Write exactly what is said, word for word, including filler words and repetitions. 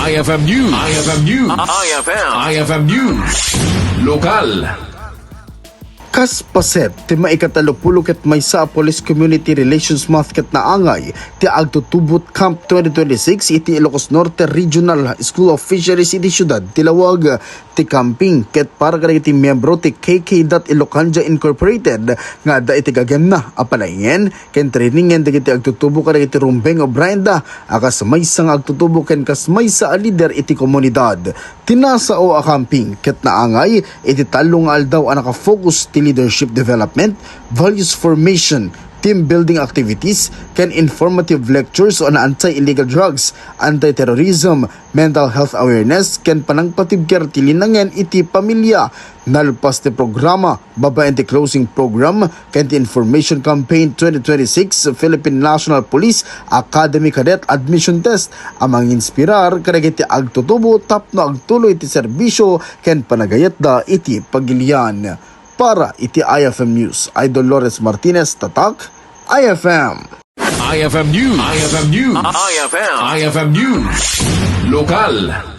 I F M News. I F M News. I F M. I F M News. Lokal. Kas paset ti maikatalopulo ket maysa a Police Community Relations Month ket naangay ti Agtutubot Camp twenty twenty-six iti Ilocos Norte Regional School of Fisheries iti siudad ti Laoag. Ti camping ket para kadagiti miyembro ti K K dot Ilocandia Incorporated nga adda iti gagayemna a panaingen ken trainingen dagiti agtutubo kadagiti rumbeng a brand a kas maysa nga agtutubo ken kas maysa a lider iti komunidad. Ti nasao a camping ket naangay iti tallo nga aldaw a naka-focus ti leadership development, values formation, team building activities, ken informative lectures on anti-illegal drugs, anti-terrorism, mental health awareness, ken panangpatibker ti linangen iti pamilya. Nalpas ti programa, babaen ti closing program ken ti Information Campaign twenty twenty-six Philippine National Police Academy Cadet Admission Test a manginspirar kadagiti agtutubo tapno agtuloy ti serbisyo ken panagayatda iti pagilian. Para iti I F M News, I Dolores Martinez, Tatak, I F M. I F M News. I F M News. I F M. I F M News. Lokal.